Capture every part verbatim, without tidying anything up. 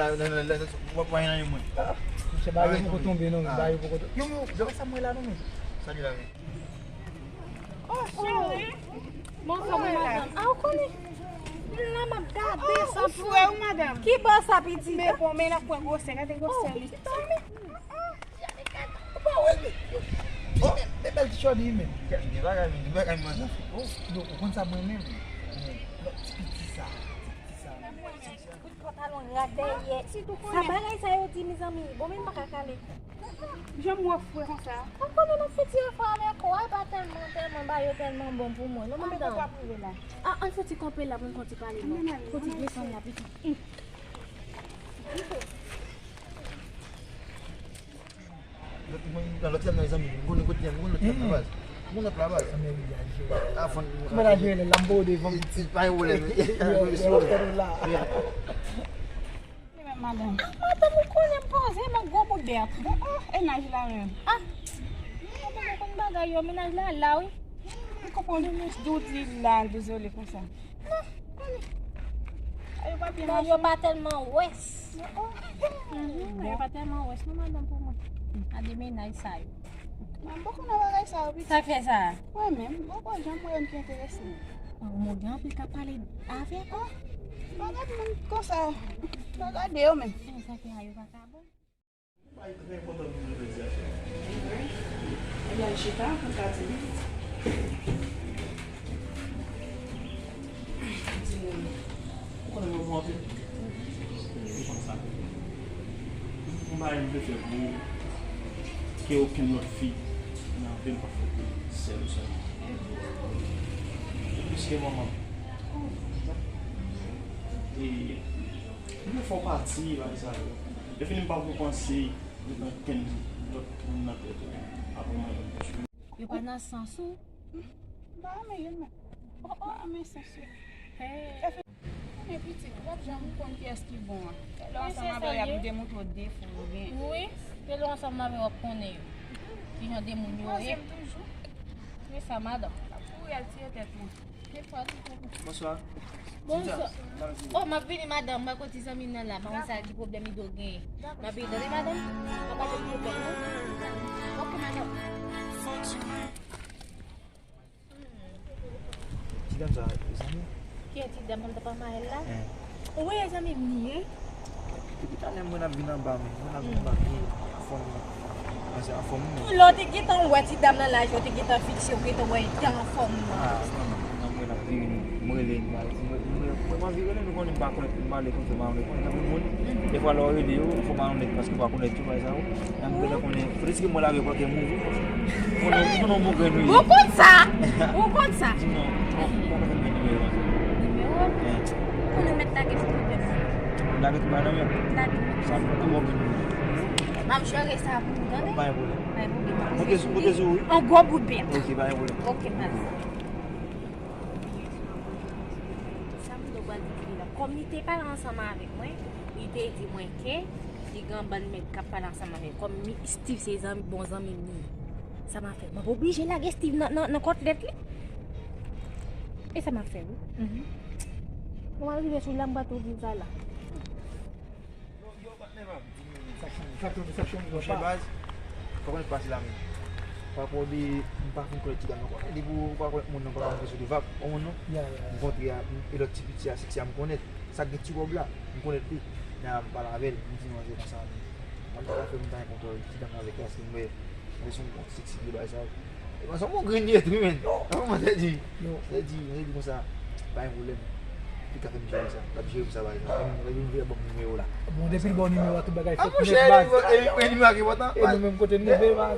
la, nan, nan, nan, w ap pa nan yon moun. Monchè, ba yo poko tonbe, non, men, ba yo poko tonbe. Yo, men, yo, sa mwen la, non, men. Sa di la, men. Oh, cheri. Bon, kòman madanm? Ah, ou konnen. M la, m ap gade sa pou frè ou, madanm. Ki bò sa, pitit? Men bon, men l ap pran gwosè, gade gwosè li. Ou pa wè li? Oh, men bèl ti chòni menm. Gen bagay, men, gen bagay, manzè. Oh, yo, ou konn sa mwen menm? Men, ti piti sa, ti piti sa. Kout pantalon rak dèyè. Sa bagay sa yo di, mezanmi. Bon, men m pa ka kale. Jan m wè w fre konsa. Ou konnen m ap fè ti efò avèk ou, a pa tèlman, tèlman, bagay yo tèlman bon pou mwen. Non, madanm. Kòman w ap rive la? Ah, ann fè ti kanpe la pou n fè ti pale, non. Fè ti desann la, pitit. Nan lòt sèm nan, mezanmi, m konnen kote m, m konnen lòt sèm nan, baz. M konnen lòt la, baz. Sa men li a jere. Kòman l a jere lè l la, m ba w devan. Pa gen pwoblèm. Li menm, madanm. Ah, madanm, ou konnen m poze, m ak gwo bout bèt. Ah, ah, e naj la menm. Ah, madanm, ou konn bagay yo, mennaj la la, wi. Li konprann, dou di la, dezole konsa. Non, konnen. Yo pa byen mache. Yo pa tèlman wès. Mhm, yo pa tèlman wès, non, madanm, pou mwen. A de mennaj sa yo. Mwen poko nan bagay sa yo, pitit. Sa k fè sa? Mwen menm, poko janm wè youn ki enterese m. Mwen gen anpil k ap pale avèk ou. Pa gad moun konsa. Pa gade yo menm. Sa fè a yo pa ka bon. Ebyen, chita pou ka di li. Di nou. Ou konnen mwen bon anpil. Ou konn sa. M pa menm vle fè pou ke okenn lòt fi nan vi m pa fè pou sèl ou sèlman. Plis ke manman m. E, m vle fè w pati bagay sa yo. Lè fini m pa pou panse nan kenn lòt moun nan tèt ou. Apre manman m. Yo pa nan sans ou. M pa renmen youn menm. M pa renmen sans yo. Konnen pitit, w ap janm konn kiyès ki bon an. Lè w ansanm avè l, y ap demontre w defo yo gen. Wi, se lè w ansanm avè l w ap konnen yo. Ki jan de moun yo ye. Wi, sa madanm. L ap kouri al tire tèt mwen. Bonswa. Bonswa. Oh, m ap vini, madanm. Mwen kote zanmi m nan la. Pa konn sa ki pwoblèm li do genyen. M ap vini, tande, madanm. Pa gen pwoblèm, non. Ok, madanm. Ti dam sa, e zanmi w? Ki ti dam, kòm ta pa Maël la? Wi, e zanmi m li ye. Depi talè mwen ap vin anba, men mwen ap vin anba, e anfòm nan. Mwen se anfòm mwen. Lè w te gentan wè ti dam nan laj, ou te gentan fikse, ou gentan wè li te anfòm nan. Ah, non, non, non, mwen ap vini, mwen rele, mwen, mwen, mwen, mwen anvi rele nou konnen m pa konnen, m pale konsa, m pa konnen, konnen tankou moun. Defwa lè w rele yo, fò w pa onèt, paske w pa konnen tout bagay sa yo. Nan m gentan konnen, poutèt ke mwen lage pòtè move. Konnen, konnen yon bon grenn ou ye. Ou konn sa? Ou konn sa? Di non, ou pa konn fè nimewo a. Nimewo? Konnen w mèt lage sou pwoblèm. Lage tout bagay nan men. Lage. Sa m konn bon grenn ou ye. M ap jere sa pou ou, tande? Pa gen pwoblèm. Pa gen pwoblèm. Monte sou, monte sou, wi. Yon gwo bout bèt. Ok, pa gen pwoblèm. Ok, baz. Sa m do pral di li la. Kòm li te pale ansanm avèk mwen, li te di mwen ke li gen yon bann nèg k ap pale ansanm avè l. Kòm mi, Steve se zanmi, bon zanmi m li ye. Sa m ap fè? M ap oblije lage Steve nan, nan, nan kòtlèt li. E sa m ap fè, wi. Mwen rive sou li la, m pral tou di l sa la. Monchè baz, fòk nou pase la menm. Pa rapò de, m pa fin konèt ti dam nan. Depi ou pa konèt moun nan, ou pa ka montre sou li vap, ou konprann non? M kontre a, e lòt ti piti a, seksi a, m konèt. Sa k gen ti wòb la, m konèt li. Nan m pale avè l, m di manzè konsa, men manzè pa fè m pa gen kontwòl ti dam nan avèk li, paske m wè, m wè se yon seksi vye bagay sa. Epa sa bon grenn li ye tou wi, men. Sa bon, mwen te di. Mwen te di, mwen te di konsa, pa gen pwoblèm. Li ka fè m jere sa. L ap jere m sa, pa egzanp. Lè m vin, vin ban m nimewo la. Bon, depi l ba w nimewo a, tout bagay fèt nèt, baz. E nimewo a ki enpòtan. E nou menm kote n leve, baz.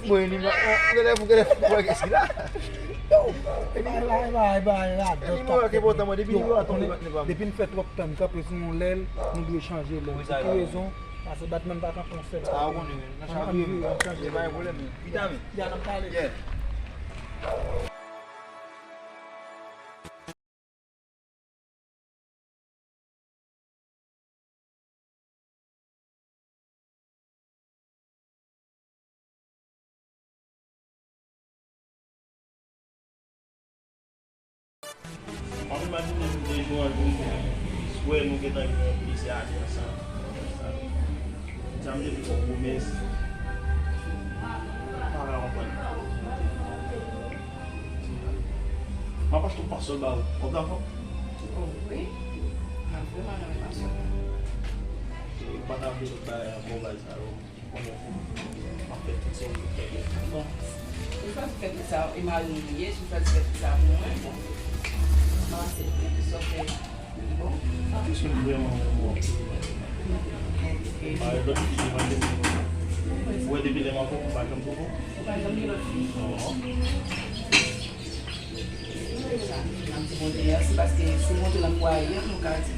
Bon, e nimewo a, ou genlè fou, genlè fou, wè kès ki la. Yo, e nimewo a ki enpòtan, mwen, depi nimewo a tonbe, bat nèt pa mwen. Depi n fè twòp tan n kanpe sou yon lèl, nou dwe chanje lèl. Pou ki rezon? Pase batman pa kanpe yon sèl kote. A, ou konnen, nan chanje, chanje, chanje. E pa gen pwoblèm, men. Vitamin. Ya, n ap pale. Yeah. M ap imajine m de jou an jou, swè nou gentan gen yon plizyè ane ansanm. Sa m te fè yon pwomès. Pa ka konprann. M ap achte yon pasòl ba ou. W ap dakò? Oh, wi. M ap vrèman renmen pasòl. Ou pa ta vle lòt bagay ankò, bagay sa yo. Konnen m ap fè tout sa w vle fè. Bon, si w chwazi fè tout sa, e mari m ou ye, si w chwazi fè tout sa pou mwen, bon, m ap aksepte tout sa w fè. Bon. Paske m vrèman renmen w anpil. Mari lòt fi devan de mwen. Ou wè depi lè m avè w, m pa janm twonpe w. Ou pa janm gen lòt fi? Non. N ap di Bondye mèsi paske si w montre l ankò ayè, nou ka di.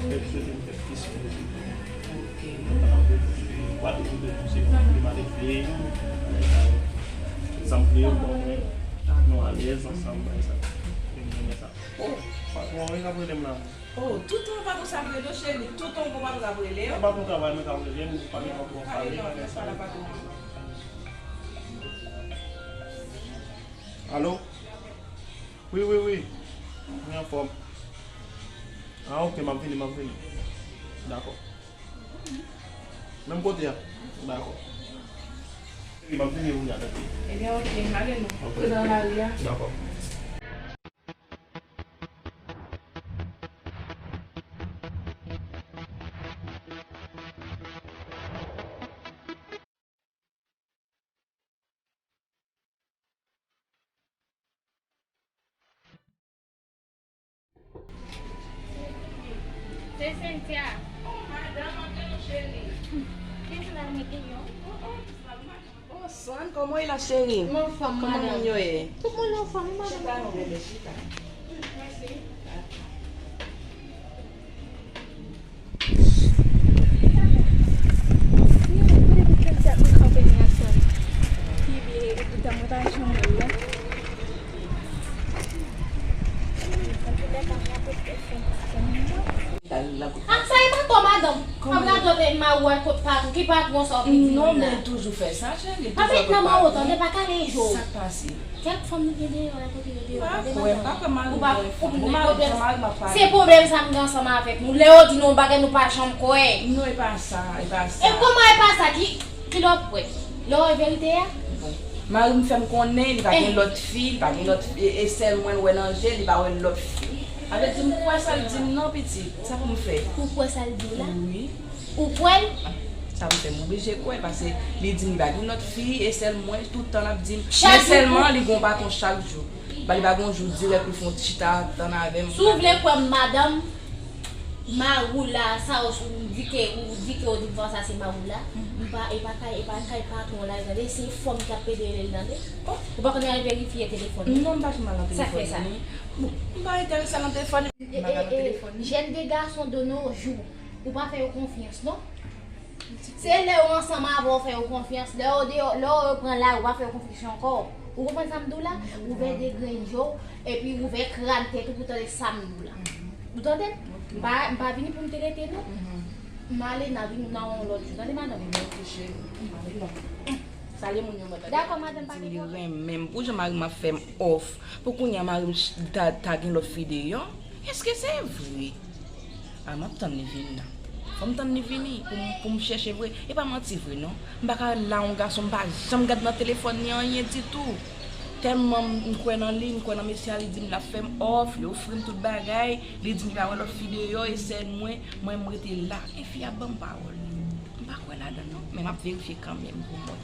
Fè m swete m fè plis plezi pou ou. Ok. Mwen pa nan bezwen, pa toujou bezwen se pou mwen ale vle, bagay sa yo. Sa m vle yo ban mwen, nou alèz ansanm, bagay sa yo. E m renmen sa. Oh, patwon an wi k ap rele m la. Oh, toutan patwon sa ap rele w, cheri, toutan patwon sa ap rele w. Patwon travay mwen k ap rele m, pa gen patwon pale, bagay sa yo. Alo? Wi, wi, wi. Mwen anfòm. Ah, ok, m ap vini, m ap vini. Dakò. Menm kote a? Dakò. M ap vini kounye a, tande. Ebyen, ok, ale nou. Ok. Prezan nan lari a. Dakò. Se Cynthia. Oh, madanm, antre non, cheri. Kisa la mete yo? Oh, oh, doucement, madanm. Oh, San, kòman w ye la, cheri? M anfòm, madanm. Kòman moun yo ye? Tout moun anfòm, wi, madanm. Chita non, bebe, chita. Mèsi. Ah, sa e pa kò madanm. Kòman? Ap gade w, mari w al kot patwon. Ki patwon sa w ap di m la? Non, men l toujou fè sa, cheri. Li toujou al kot patwon. Pa met nan mawon, tande, pa kale je w. Sa k pase? Kèk fanm nou gen deyò la kote yo deyò, tande madanm. Pa kwè, pa kwè mari mwen fanm. Ou pa konprann pwoblèm sa m gen ansanm avèk nou. Lè yo di nou yon bagay, nou pa janm kwè. Non, e pa sa, e pa sa. E kòman e pa sa? Ki, ki lè w ap kwè? Lè w wè verite a? Bon. Mari m fè m konnen li pa gen lòt fi, li pa gen lòt fi, e, e sèl mwen l wè nan je, li pa wè lòt fi. Sa vle di m kwè sa l di m nan, pitit. Sa pou m fè? Ou kwè sa l di w la? Wi. Ou kwè l? Sa m fè, m oblije kwè l, paske li di m li pa gen lòt fi, e sèl mwen, tout tan l ap di m. Men sèlman, li gen yon patwon chak jou. Ba, li pa gen yon jou dirèk pou l fè yon ti chita tann avè m. Si w vle kwè m, madanm, mari w la, sa w di ke, ou di ke w di m fè sa, se mari w la. M pa, e pa kay, e pa kay patwon w la, tande, se fanm ki ap pede rele l, tande. Ou pa konn al verifye telefòn li? Non, m pa janm al nan telefòn li. Sa k fè sa? Bon, m pa enterese al nan telefòn li. M pa al nan telefòn li. Jèn de gason de nos jours. Ou pa fè yo konfyans, non. Se lè yo ansanm avè w fè yo konfyans. Lè yo deyò, lè yo pran lari, ou pa fè yo konfyans ankò. Ou konprann sa m di w la? Ouvè de grenn je w, epi ouvè kràn tèt ou pou tande sa m di w la. Ou tande m? M pa, m pa vini pou m te rete, non. M ale, n a vini nan yon lòt jou. Tande, madanm? Ebyen, ok, cheri. M ale, non. Salye moun yo, mwen tande. Dakò, madanm, pa gen pwoblèm. Li renmen m. Pou jan mari m ap fè m òf. Pou kounye a, mari m ch-, ta, ta gen lòt fi deyò. Èske se vre? A, m ap tann li vini la. Fò m tann li vini pou m, pou m chèche vre. E pa manti vre, non. M pa ka la yon gason, m pa janm gad nan telefòn ni anyen ditou. Tèlman m kwè nan li, m kwè nan mesye a, li di m l ap fè m òf, li ofri m tout bagay, li di m li pa wè lòt fi deyò, e sèl mwen, mwen m rete la. E fi a ban m pawòl li. M pa kwè ladan l, non, men m ap verifye kanmenm pou m wè.